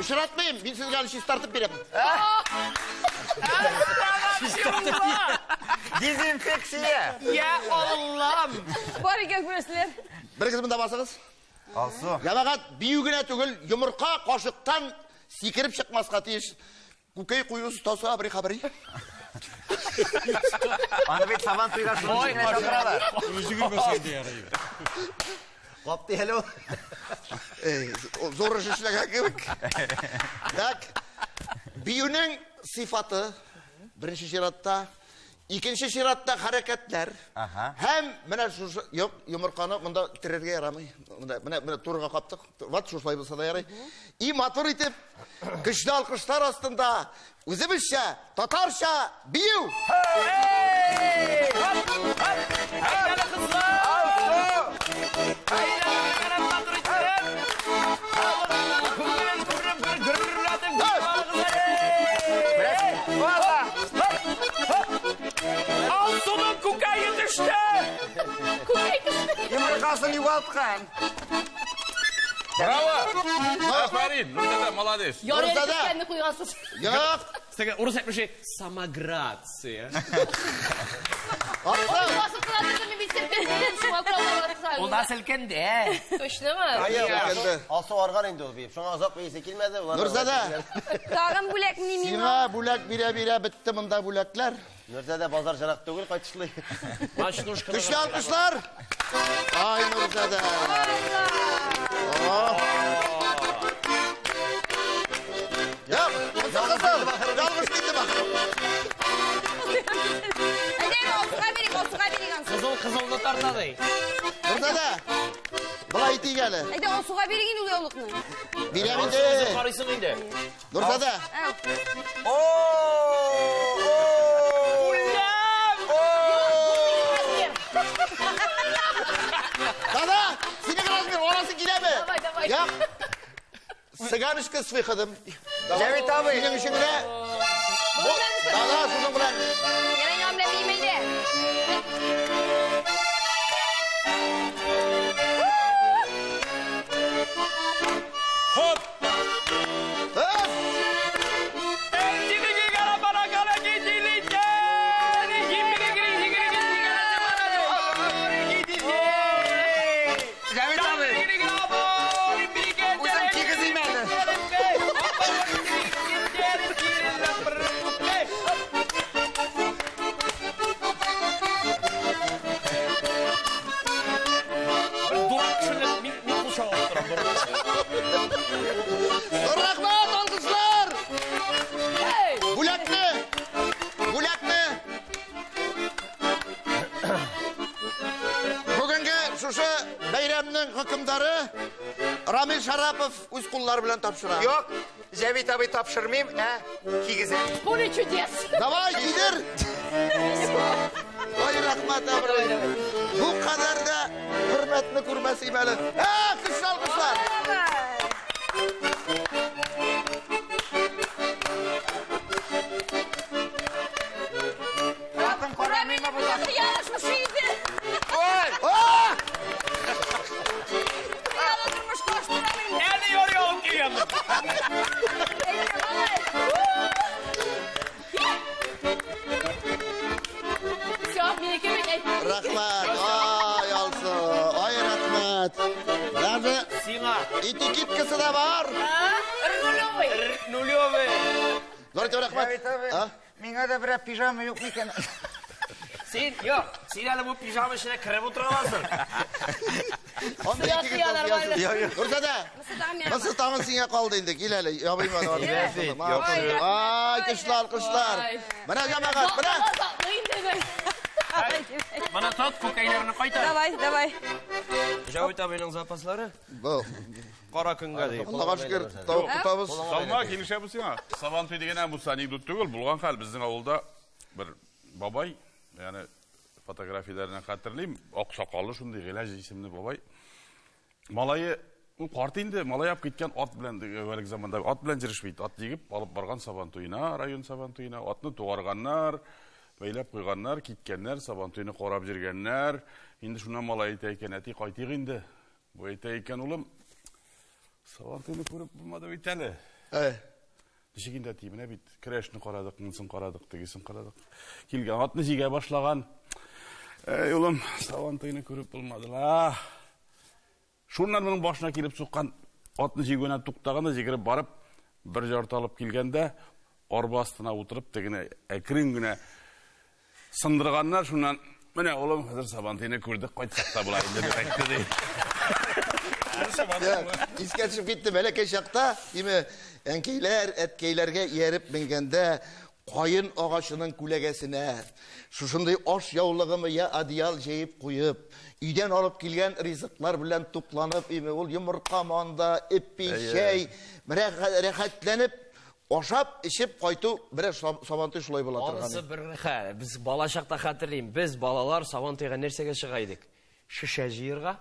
Очратмыйм, мин сезгә әле чистартып бирәм. Дезинфекция. Я Аллам. Бар икән күрәселәр. Берегез монда басыгыз. Алсу. Җәмәгать, бию генә түгел, йомырка кашыктан сикереп чыкмаска тиеш. Күкәй кую остасы абри-хабри. Аны бит Сабантуйга шуның өчен генә чакыралар. Үзе йөгермәсә инде ярый. Капты әле ул. Зур эш эшләгән кебек. Так. Биюнең сыйфаты беренче чиратта, икенче чиратта хәрәкәтләр. Һәм менә шушы, юк, йомырканы монда терергә ярамый. Монда менә менә турыга каптык. Вот шушылай булса да ярый. И матур итеп, көчле алкышлар астында үзебезчә, татарча бию. Алсуның күкәе төште! Күкәй төште. Йомыркасын югалткан. Браво! Афәрин, Нурзада, молодец. Ярый әле төшкәнне куйгансыз. Юк. Теге урыс әйтмешли, самограция. Басып тора тордым мин бит селкендем, шуңа күрә алар Ул да селкенде. Точнымы? Алсу арган инде ул биеп. Шуңа озак биесе килмәде. Нурзада. Тагын бүләк ни миңа? Сиңа бүләк бирә-бирә бетте монда бүләкләр. Нурзада базар җырак түгел, кайтышлый. Көчле алкышлар. Ай, Нурзада. Юк, кызыл, ялгыш китте бak. Әйдә, Алсуга бирик, Алсуга бирик ансы. Кызыл кызылны тарта ди. Нурзада, болай итик әле. Әйдә, Алсуга бирик инде ул яулыкны. Бирәм инде. Карыйсың инде. Нурзада. Дада, синең размер, арасы киләме? Давай, давай. Юк. Цыганочка с выходом. Җәвит абый. Синең өчен генә. Дада, шуның белән. Ярый, мин белән биим әйдә. Хоп! Җәвит абый. Үзем кигезим әле. Дурак кешене мин кул чабып торам. Рәхмәт, алкышлар! Бүләкне! Бүләкне! Бүгенге шушы бәйрәмнең хөкемдары Рамил Шарапов үз куллары белән тапшыра. Юк. Җәвит абый тапшырмыйм, ә кигезәм. Поле чудес. Давай, кидер. Ай, рәхмәт, абый. Бу кадәр дә хөрмәтне күрмәс идем әле. Ә, көчле алкышлар. Хатын карамыймы бу? Хыялы шушы иде. Ой! А! Хыялы тормышка аштырамыйм. Әле ярый алып килгәнмен. Все, минеке бит әйтте. Рәхмәт. Ай, Алсу. Ай, рәхмәт. Даже Сиңа этикеткасы да бар. Нулевый. нулевый. Зур итеп рәхмәт. Җәвит абый, А? миңа да берәр пижама юк микән? Син, юк, син әле бу пижама эченә кереп утыра аласың. Анда Сыя, этикетка сыя, нормально. язылды. Гөлзадә. Монысы тагын сиңа калды инде. Кил әле, ябыйм аны. Ай, көчле алкышлар. Менә җәмәгать, менә. Затлы инде без. Менә тот күкәйләрне кайтар. Давай, давай. Җәвит абыйның запаслары Бу, кара көнгә ди. Аллага шөкер, тавык тотабыз. Салма, килешә бу сиңа. Сабантуй дигән бу анекдот түгел, булган хәл. Безнең авылда бер бабай, ягъни фотографияләреннән хәтерлим, ак сакаллы шундый Гыйләҗ исемле бабай. Малае, ул карт инде, малай алып киткән ат белән, әүвәлге заманда ат белән йөреш бит, ат җигеп алып барган Сабантуена, район Сабантуена, атны тугарганнар, бәйләп куйганнар, киткәннәр, Сабантуйны карап йөргәннәр. Инде шуннан малай әйтә икән, әти, кайтыйк инде. Бу әйтә икән, улым, Сабантуйны күреп булмады бит әле. Әй. Ничек инде әти, менә бит көрәшне карадык, монысын карадык, тегесен карадык. Килгән атны җигә башлаган. Әй, улым, Сабантуйны күреп булмады ла. Шуннан моның башына килеп суккан атны җигүенә туктаган да җигереп барып, бер жарты алып килгәндә, арба астына утырып, тегене әкрен генә сындырганнар. Шуннан, менә улым, хәзер Сабантуйны күрдек, кайтсак та була инде, дип әйтте ди. Искә төшеп китте, бәләкәй чакта, име, әнкәйләр, әткәйләргә ияреп менгәндә, каен агачының күләгәсенә шушындый аш яулыгымы я одеял җәеп куеп, өйдән алып килгән ризыклар белән тукланып, име, ул йомырка манда, эпи, чәй, менә рәхәтләнеп ашап, эчеп кайту, берәр Сабантуй шулай була торган. Анысы бер хәл. Без бала чакта хәтерлим. Без балалар Сабантуйга нәрсәгә чыга идек? Шешә җыярга,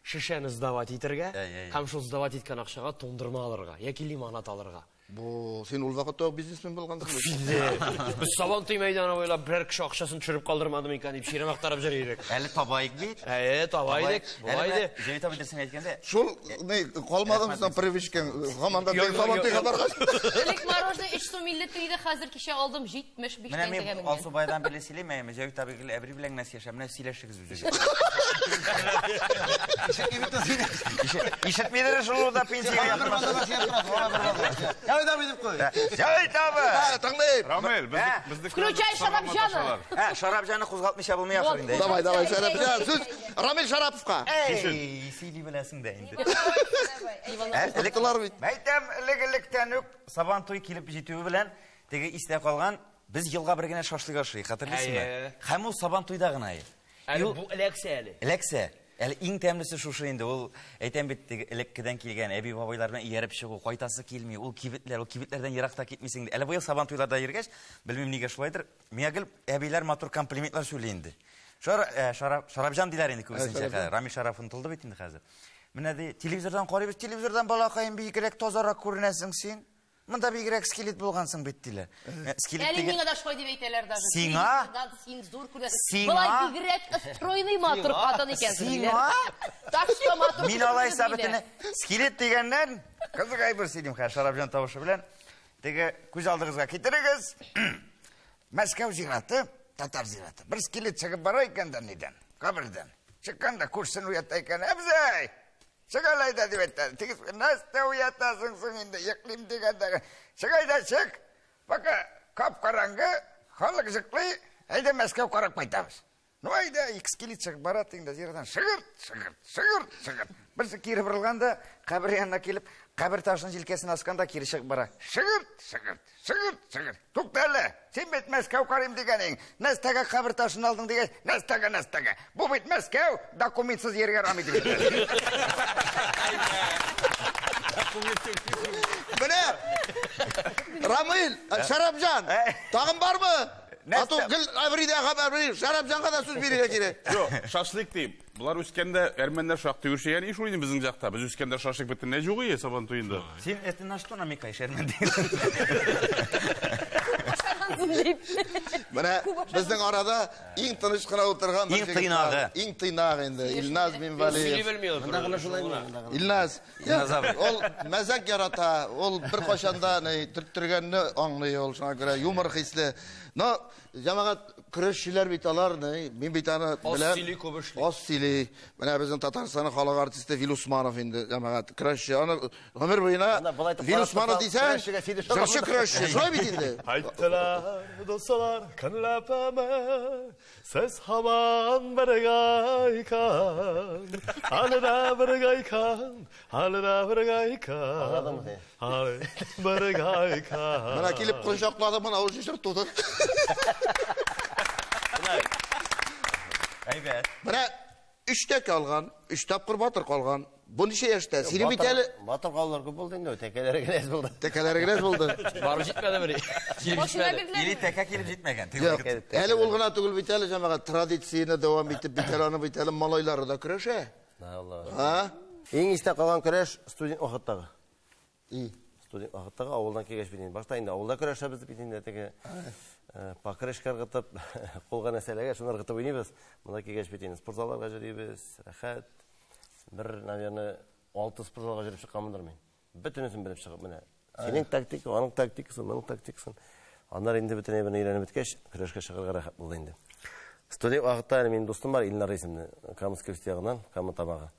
шешәне сдавать итәргә һәм шул сдавать иткән акчага туңдырма алырга яки лимонад алырга. Бу син ул вакытта ук бизнесмен булгансың бит. Без Сабантуй мәйданы буйлап берәр кеше акчасын төшереп калдырмадым икән дип чирәм актарып йөри идек. Әле табайык бит. Әйе, таба идек. Була иде. Җәвит абый дөресен әйткәндә, Шул ни калмадымы соң привычкаң? Һаман да Юк, юк, Сабантуйга юк. баргач. Элек мороженое 3 сум 50 тиен иде, хәзер кичә алдым 75 менә тәңкәгә мин менгән. Алсубайдан бирле сөйлим, әйме, Җәвит абый гел әбри белән генә сөйләшә, менә сөйләшегез үзегез. Ишетмидер шул да пенсиягә ятмаса. Җәвит абый дип куй. Җәвит абый! Ә, тыңлыйм. Рамил, Ә? безне Включай Шарапҗаны. Ә, Шарапҗаны кузгалтмыйча булмый ахыр инде. Давай, давай, Шарапҗан. Сүз Рамил Шараповка. Эй, сөйли беләсең дә инде. Ә, элек- Тоттылар бит. Әйтәм, элек-электән үк Сабантуй килеп җитүе белән теге истә калган, без елга бер генә шашлык ашыйк, хәтерлисеңме? Әйе. Һәм ул Сабантуйда гына иде. Әле бу эләксә әле. Эләксә, әле иң тәмлесе шушы инде, ул әйтәм бит, теге элеккедән килгән әби бабайлар белән ияреп чыгу, кайтасы килми, ул кибетләр, ул кибетләрдән еракта китмисең. Әле быел Сабантуйларда йөргәч, белмим нигә шулайдыр, миңа гел әбиләр матур комплиментлар сөйли инде. Шарапҗан диләр инде күбесенчә хәзер. Рамил Шарапов онытылды бит инде хәзер. Менә ди, телевизордан карыйбыз, телевизордан балакаем бигрәк тазарак күренәсең син. Монда бигрәк скелет булгансың бит диләр. Скелет Әле дигән миңа да шулай дип әйтәләр даже. Сиңа? Телевизордан син зур күренәсең. Сиңа? Болай бигрәк стройный матур хатын икәнсең диләр. Сиңа? Так что матур. Мин алайса бөтенләй скелет дигәннән кызык әйбер сөйлим хәзер Шарапҗан тавышы белән. Теге күз алдыгызга китерегез. Мәскәү зираты, татар зираты. Бер скелет чыгып бара икән дә нидән? Кабердән. Чыккан да күршесен уята икән. Әбзәй! Чык әле әйдә дип әйтте. Тигез нәрсә уятасың соң инде, йоклыйм дигәндә. Чык әйдә, чык. Пока кап-караңгы, халык йоклый, әйдә Мәскәү карап кайтабыз. Ну әйдә, ике скелет чыгып бара инде зирадан. Шыгырт, шыгырт, шыгырт, шыгырт. Берсе кире борылган да, кабер янына килеп, кабер ташын җилкәсенә аскан да кире чыгып бара. Шыгырт, шыгырт, шыгырт, шыгырт. Тукта әле, син бит Мәскәү карыйм дигәнең. Нәрсәгә кабер ташын алдың дигәч, нәрсәгә, нәрсәгә. Бу бит Мәскәү, документсыз йөргә ярамый дип әйтә. Менә Рамил, Шәрапҗан, тагын бармы? Ату гел Әбридә хәбәр бирер. Шәрапҗанга да сүз бирергә кирәк. Юк, шашлык дип. Болар үскәндә әрмәннәр шактый үрчегән иш уйный безнең якта. Без үскәндә шашлык бөтенләй юк иде Сабан туенда. Син это на что намекаешь, әрмән дигән? Менә безнең арада иң тыныч кына утырган бер Иң тыйнагы. Иң тыйнагы инде Илназ Минвалиев. Сөйли белми ул. Монда гына шулай монда гына. Илназ, Илназ абый. ул мәзәк ярата, ул бер кайчан да ни төрттергәнне аңлый ул, шуңа күрә юмор хисле. Но җәмәгать көрәшчеләр бит алар, ни, мин бит аны Аз беләм. сөйли, күп эшли. Аз сөйли. Менә безнең Татарстанның халык артисты Вил Усманов инде җәмәгать көрәшче. Аны гомер буена Анда болай итеп Вил карап Усманов торсаң, дисәң, көрәшчегә сине шул җырчы көрәшче, шулай бит инде. Ayttılar dostlar kınlapama Ses havan bergaykan Alda bergaykan Alda bergaykan Anladın mı seni? Alda bergaykan Менә килеп кочаклады, моны авыз шешереп туды. Әйбәт. Менә өч тәкә алган, өч тапкыр батыр калган. Бу ничә яшьтә? Синең бит әле Батыр калулар күп булды инде, тәкәләре генә әз булды. тәкәләре генә булды. Барып җитмәде бер. Килеп Машина җитмәде. бирделәр. Или тәкә килеп җитмәгән. Юк, әле ул гына түгел бит әле җәмәгать традицияне дәвам итеп бит әле аны бит әле малайлары да көрәшә. Алла. Ha? Иң истә калган көрәш студент вакыттагы. И. Студент вакыттагы авылдан килгәч бит инде. Башта инде авылда көрәшәбез бит инде теге покрышка ыргытып, кулга нәрсәләргә шуны ыргытып уйныйбыз. Монда килгәч бит инде спортзалларга йөрибез, рәхәт. Бер, наверное, 6 спортзалга йөреп чыкканмындыр мин. Бөтенесен белеп чыгып менә. Синең тактика, аның тактикасы, моның тактикасын. Аннары инде бөтен әйберне өйрәнеп беткәч, көрәшкә чыгарга рәхәт булды инде. Студент вакытта әле минем дустым бар, Илнар исемле, Камский ягыннан, Кама Тамагы.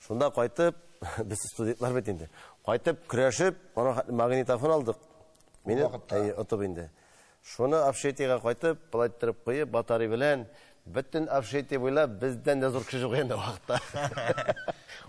Шунда кайтып, без студентлар бит инде. Кайтып, көрәшеп, ана хәтле магнитофон алдык. Мине отып инде. Шуны общежитиегә кайтып, былай иттереп куеп, батарей белән бөтен общежитие буйлап бездән дә зур кеше юк инде вакытта.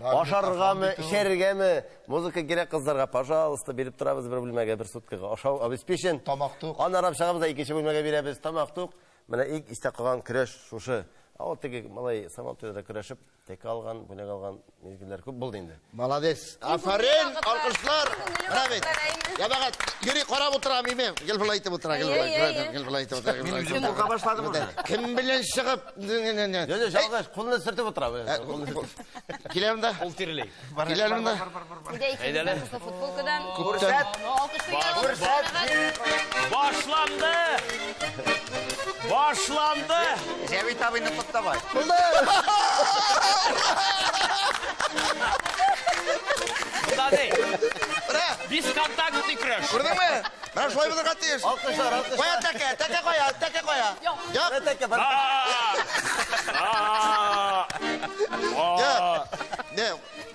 Ашаргамы, эчәргәме, музыка кирәк кызларга, пожалуйста, биреп торабыз бер бүлмәгә, бер суткага. Ашау обеспечен. Тамак тук. Аннары чыгабыз да икенче бүлмәгә бирәбез, тамак тук. Менә иң истә калган көрәш шушы. Ә ул теге малай Сабантуйда көрәшеп, тәкә алган, бүләк алган мизгелләр күп булды инде. Молодец. Афәрин, алкышлар. Менә бит. Җәмәгать, йөри карап утыра мин. Гел болай итеп утыра, гел болай, гел болай итеп утыра. Мин үзем курка башладым уже. Кем белән чыгып? Йо, ялгыш, кулны сөртеп утыра. Кулны сөртеп. Киләм дә. Ул тирли. Киләм дә. Әйдә икебез дә футболкадан. Күптән. Алкышлар. Башланды! Башланды! Җәвит абыйны тот давай. Булды. Монда ни? Менә, Бесконтактный көрәш. күрдеңме? Менә шулай булырга тиеш. Алкышлар, алкышлар. Кая тәкә, тәкә кая, тәкә кая. Юк. Юк. Тәкә бар. Юк. Не,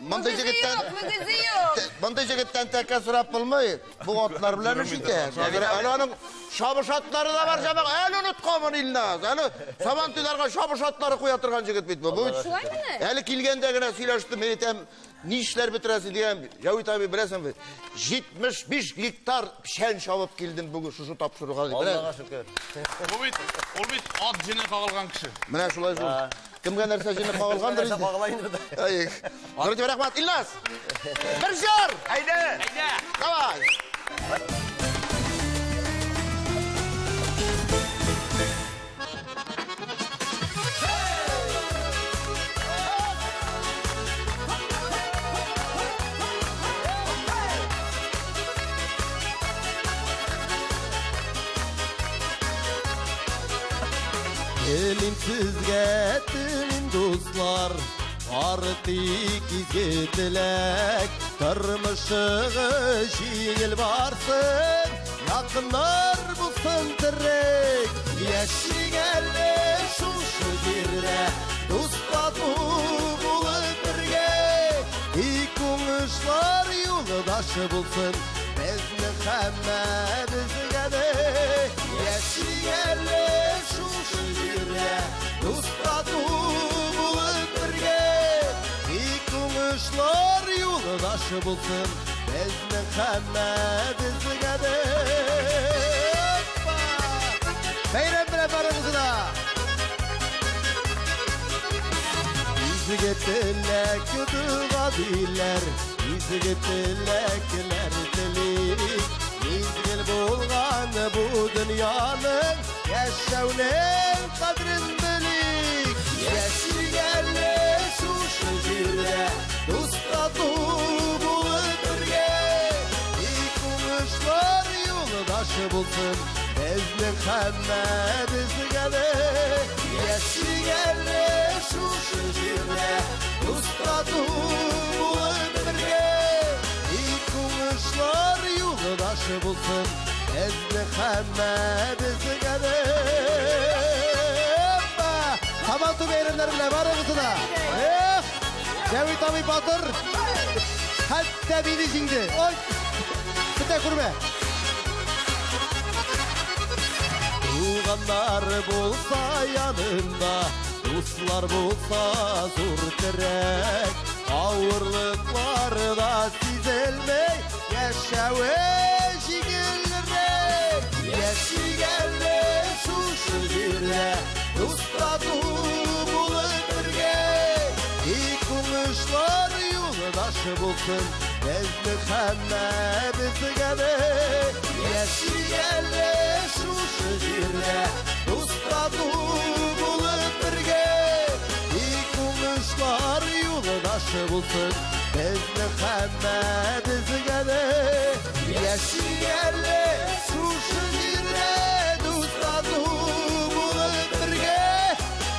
мондый Мөгезе җегеттән юк, мөгезе юк. Мондый җегеттән тәкә сорап булмый. Бу атлар белән эш итә. Шуңа күрә әле аның чабыш атлары да бар җәмәгать. Әле онытканмын Илназ. Әле Сабан туйларга чабыш атлары куя торган җегет бит бу. Бу Шулаймыни? Әле килгәндә генә сөйләштем, мин әйтәм, нишләр бетерәсең дигән. Җәвит абый беләсеңме? 75 гектар печән чабып килдем бүген шушы тапшыруга дип. Аллага шөкер. Ул бит, ул бит ат җене кагылган кеше. Менә шулай шул. Кемгә нәрсә җене кагылгандыр Нәрсә инде. кагыла инде. Әй. Зур рәхмәт, Илназ. Бер җыр! Әйдә! Әйдә! Давай! Телим сезгә, телим дуслар, бары тик изге теләк, тормышыгыз җиңел барсын, якыннар булсын терек. Яшик әле шушы җирдә, дус тату булып бергә, тик уңышлар юлдашы булсын, безнең һәммәбезгә дә. Яшик әле шушы җирдә, дус тату булып бергә, тик уңышлар юлдашы булсын, безнең һәммәбезгә дә. Оппа! Бәйрәм белән барыгызны да! Изге теләк дога диләр, изге теләкләр телик. Мизгел булган бу дөньяның яшәүнең кадерен белик. Яшик әле шушы җирдә, дус тату булып бергә. Тик уңышлар юлдашы булсын безнең һәммәбезгә дә. Яшик әле шушы җирдә, дус тату булып бергә. Тик уңышлар юлдашы булсын безнең һәммәбезгә дә. Сабантуй бәйрәмнәре белән барыгызны да. Эх, Җәвит абый батыр. Хәтта мине җиңде. Ой, бетә күрмә. Туганнар булса янында, дуслар булса зур терәк. Авырлыклар да сизелмей, яшәве җиңелрәк. Яшик әле шушы җирдә, дус тату булып бергә. Тик уңышлар юлдашы булсын безнең һәммәбезгә дә. Яшик әле шушы җирдә, дус тату булып бергә. Тик уңышлар юлдашы булсын безнең һәммәбезгә дә. Яшик әле шушы җирдә, дус тату булып бергә.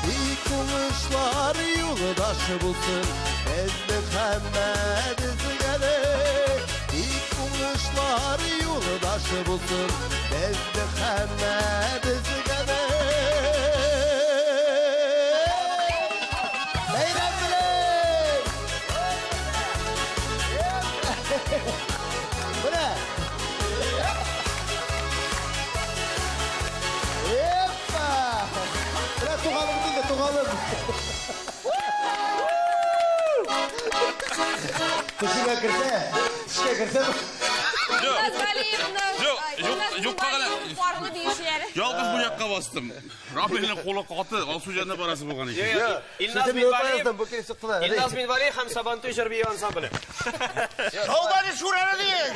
Тик уңышлар юлдашы булсын безнең һәммәбезгә дә. Тик уңышлар юлдашы булсын безнең һәммәбезгә дә. Бәйрәм белән! Менә! Епа! Менә туганым инде, туганым. Төшеңә керсә, төшкә керсә. Илназ Галиевның, Юк, Илназ юкка гына. Минвалиевның парлы биючеләре. Ялгыз бу якка бастым. Рамилнең кулы каты, Алсу җанына барасы булган икән. Илназ Минвалиев, Илназ Минвалиев һәм Сабантуй җыр бию ансамбле. Шаубаны шураны дигән.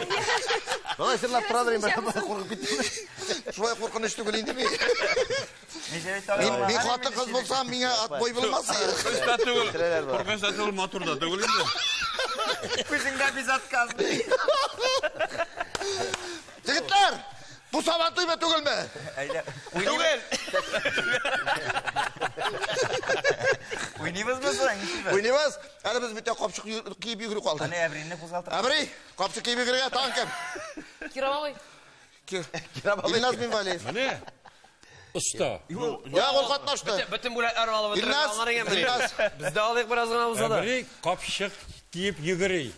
Болай җырлап торадыр инде, куркып киттем. Шулай куркыныч түгел инде мин. Мин хатын кыз булсам, миңа отбой булмас. Куркыныч та түгел, куркыныч та түгел, матур да түгел инде. Күзеңдә безотказный. Егетләр, бу Сабантуймы түгелме? Түгел. Уйныйбызмы соң? Уйныйбыз. Әле без бит капчык киеп йөгереп калдык. Аны Әбрине кузгалтып. Әбри, капчык киеп йөгерергә тагын кем? Кирам абый. Илназ Минвалиев. Менә оста. Я, ул катнашты. Бөтен бүләкләрне алып бетереп Илназ, алган икән. Илназ. Без дә алыйк бераз гына булса да. Әбри капчык киеп йөгери.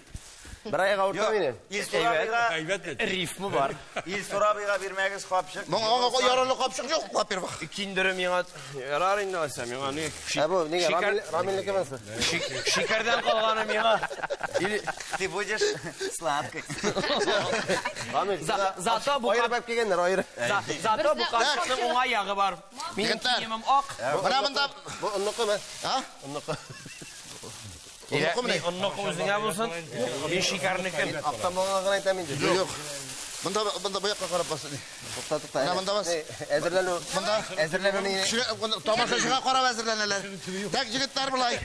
Бер аяк авырта мине. Илсур абыйга, Әйбәт бит. Рифмы бар. Илсур абыйга бирмәгез капчык. Моңа яралы капчык юк, во-первых. Киндере миңа ярар инде алайса, миңа ни? Ә бу нигә Рамилнеке булсын? Шикәрдән калганы миңа. Или ты будешь сладкой. Рамил, Зато бу аерып алып килгәннәр, аерып. Зато бу капчыкның уңай ягы бар. Минем Егетләр. киемем ак. Менә монда, Бу онныкымы? а? Онныкы. Онныкымы? Онныкы үзеңә булсын. Мин шикәрнеке. Актан булган гына әйтәм инде. Юк. Монда, монда бу якка карап бас. Тукта, тукта. Менә монда бас. Әзерләнү. Монда Әзерләнү ни? Кешегә, тамашачыга карап әзерләнәләр. Так егетләр болай.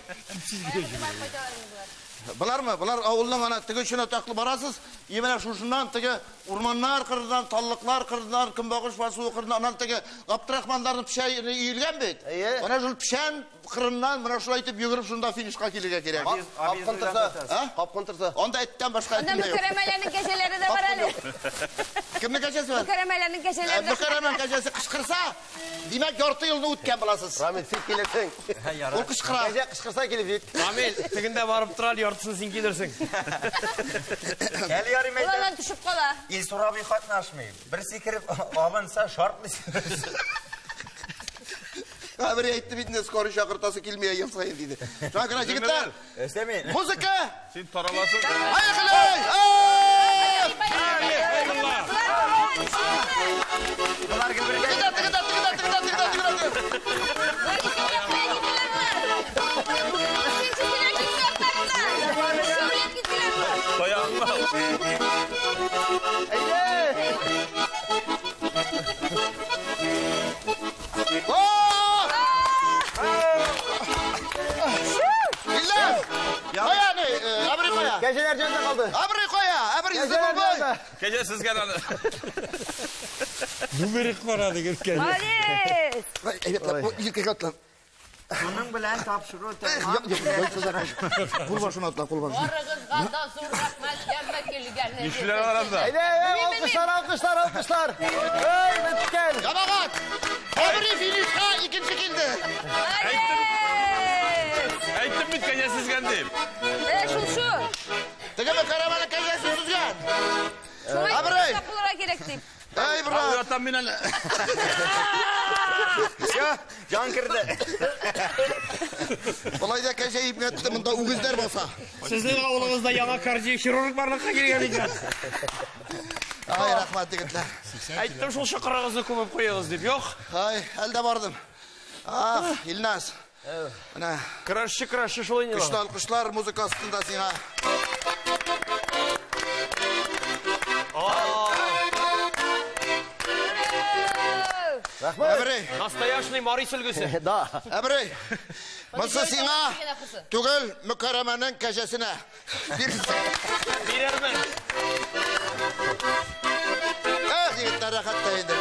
Болармы? Болар авылның ана теге очына таклы барасыз. И менә шушыннан теге урманнар кырыннан, таллыклар кырыннан, көнбагыш басуы кырыннан, аннан теге Абдрахмандарның печәне өелгән бит. Әйе. Менә шул печән кырыннан менә шулай итеп йөгереп шунда финишка килергә кирәк. Капкын торса, А? капкын торса. Анда эттән башка Анда эт юк. Мөкәрәмәләрнең кәҗәләре дә бар әле. Кемнең кәҗәсе бар? Мөкәрәмәләрнең кәҗәләре дә. Мөкәрәмәнең кәҗәсе кычкырса, димәк ярты елны үткән буласыз. Рамил, син килерсең. Ул кычкыра. Кәҗә кычкырса килеп җит. Рамил, тегендә барып тор әле, яртысын син килерсең. Әле ярый Ул мәйтәм. аннан төшеп кала. Илсур абый катнашмый. Бер сикереп абынса шартлый. Әбри әйтте бит инде, скорый чакыртасы килми ел саен диде. Шуңа күрә егетләр, Өстәмин. музыка! Син тараласың. Аяклай! Болар гел бергә. Тегендә, тегендә, тегендә, тегендә, тегендә, тегендә. Болар икәүләп кая китәләр болар? Кәҗәләр җанда калды. Абрый кая? Абрый Кәҗәләр зубы. җанда. Кәҗә сезгә аны. Нумерик бара дигән кәҗә. Молодец! Әйбәтләп, бу җилкәгә атлан. Шуның белән тапшыру тәмам. Юк, юк, кул башына атла, кул башына. Барыгызга да зур рәхмәт, яме килгәнегез. Нишләр арада? Әйдә, әйдә, алкышлар, алкышлар, алкышлар. Эй, беткән. Җәмәгать! Абрый финишка икенче килде. Молодец! Әйттем бит кәҗә сезгән дип. Э, шул шу. Теге Мөкәррәмәнең кәҗәсе сүзгән. Шуңа Абрый! булырга кирәк дип. Эй, брат! Уятам мин әле. Всё, җан керде. Болай да кәҗә ипнәтте, монда үгезләр баса. Сезнең авылыгызда яңа кардиохирург барлыкка килгән икән. Ай, рәхмәт, егетләр. Әйттем шул чокырыгызны күмеп куегыз дип. Юк. Ай, әлдә бардым. Ах, Илназ. Менә Көрәшче, көрәшче шул инде. көчле алкышлар музыка астында сиңа. Рәхмәт. Әбрей, Настоящий Мари сөлгесе. Да. Әбрей. Монсы сиңа түгел, Мөкәррәмәнең кәҗәсенә. Бирсен. Бирермен. Эх, егетләр, рәхәт тә инде.